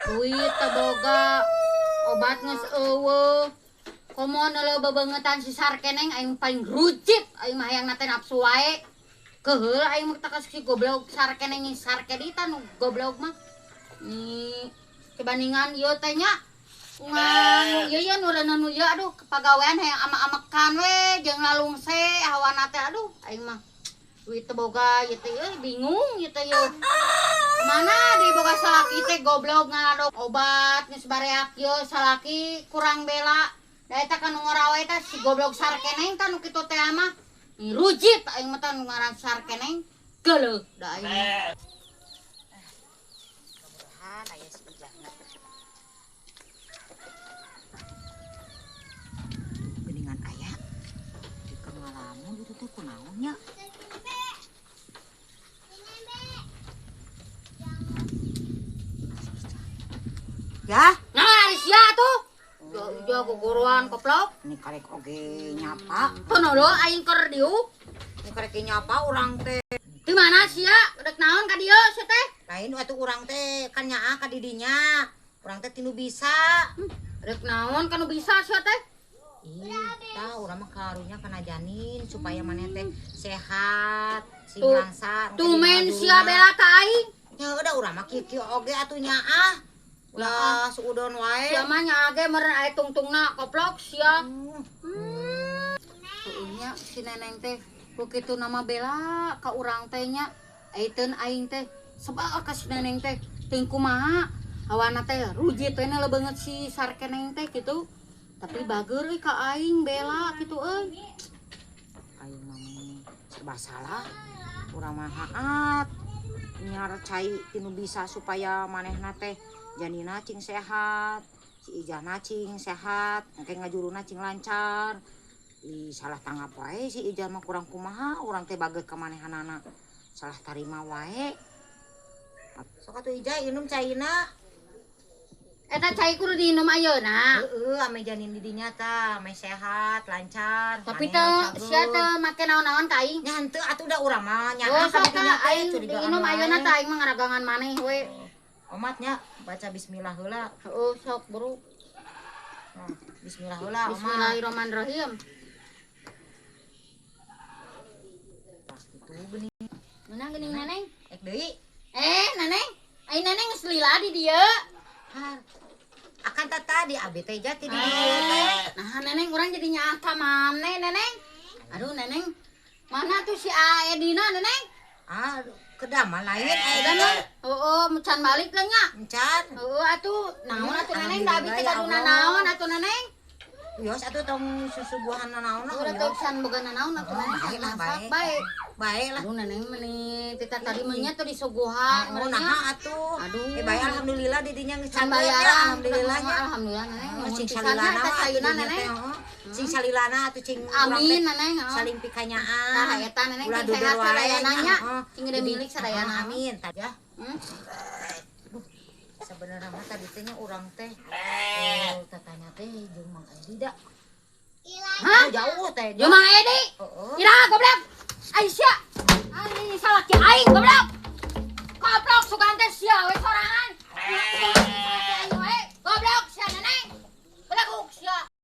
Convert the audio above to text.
Duit teu boga, obat geus eueuh. Komo neuleuh bebeungetan si Sarkeneng aing paling rujit, aing mah hayang teh nafsu wae. Keheul aing mah teh si goblok Sarkeneng Sarkedita nu goblok mah. Nih, kebandingan ieu teh nya. Ngan ieu ieu nu reuneuh nu ieu aduh pagawean hayang amak-amakan we jeung lalungse hawana teh aduh aing mah. Duit teu boga ieu teh euy bingung ieu teh ieu. Mana deui boga salaki teh goblok ngaladok obat geus bareak ieu salaki kurang bela. Da eta kan nu ngora wae teh si goblok Sarkeneng tah nu kitu teh mah. Rujit aing mah tah nu ngaran Sarkeneng geuleuh da aing mah. Mudah-mudahan aya si Ijahna. Geuningan aya di ngalamun itu teh kunaon nya? Ya, nah ari sia tuh. Ija gogoruan koplok. Ini karek oge nyapa. Tono aing keur diuk. Ini karek nyapa urang teh. Di mana sia? Rek naon ka dieu sia teh? Lain atuh urang teh kan nyaa ka didinya. Urang teh tinu bisa. Rek naon ka nu bisa sia teh? Ih, tah urang mah karunya kana janin supaya maneh teh sehat, sing langsar. Tumen sia bela ka aing. Nya udah urang mah kieu oge atuh nyaah. Ulah suudon wae. Sia mah nya ge meureun aya tungtungna koplok sia. Heueuh si neneng teh ku kitu nama bela ka urang teh nya. Aiteun aing teh sebab ka si neneng teh teuing kumaha hawana teh rujit we na lebeungeut si Sarkeneng teh kitu. Tapi bageur euy ka aing bela kitu euy. Aing mah serba salah. Urang mah haat nyiar cai tinu bisa supaya manehna teh janina cing sehat, si Ijahna cing sehat, engke ngajuruna cing lancar. Ih, salah tanggap wae si Ijah mah kurang kumaha, urang teh bageut ka manehanana. Salah tarima wae. Sok atuh Ijah inum caina. Eta cai kudu diinum ayeuna. Heeh, ame janin di dinya tah, ame sehat, lancar. Tapi teh sia teh make naon-naon ka aing. Nya henteu atuh da urang mah nya. Oh, sok aing diinum ayeuna tah aing mah ngaragangan maneh we. Omatnya baca bismillah heula. Heeh, sok bro. Nah, bismillah heula. Bismillahirrahmanirrahim. Tah kitu geuning. Menang geuning neneng? Ek deui. Neneng, ai neneng geus lila di dieu. Har. Akan tata di abi teh jati di dieu teh. Nah, neneng urang jadi nyaah ka maneh, neneng. Aduh, neneng. Mana tuh si Aedina, neneng? Ah, kedama lain Aedina. Heeh, can balik lah nya. Encan. Heeh, atuh naon atuh neneng da abi teh gaduna naon atuh neneng? Wios atuh tong susuguhan naon lah. Udah teu can boga naon atuh neneng. Bae lah, bae. Bae. Bae lah. Aduh neneng meni tita tadi mah nya teu disuguhan. Oh, naha atuh. Aduh. Bae alhamdulillah di dinya geus can bayaran. Alhamdulillah nya. Alhamdulillah neneng. Sing salilana eta neneng. Sing salilana atuh cing amin neneng. Saling pikanyaan. Tah eta neneng cing sehat sadayana nya. Cing gede milik sadayana. Amin. Tah ya. Sebenarnya mah tadi teh nya urang teh tatanya teh jeung Mang Edi da. Hah? Jauh teh. Jeung Mang Edi?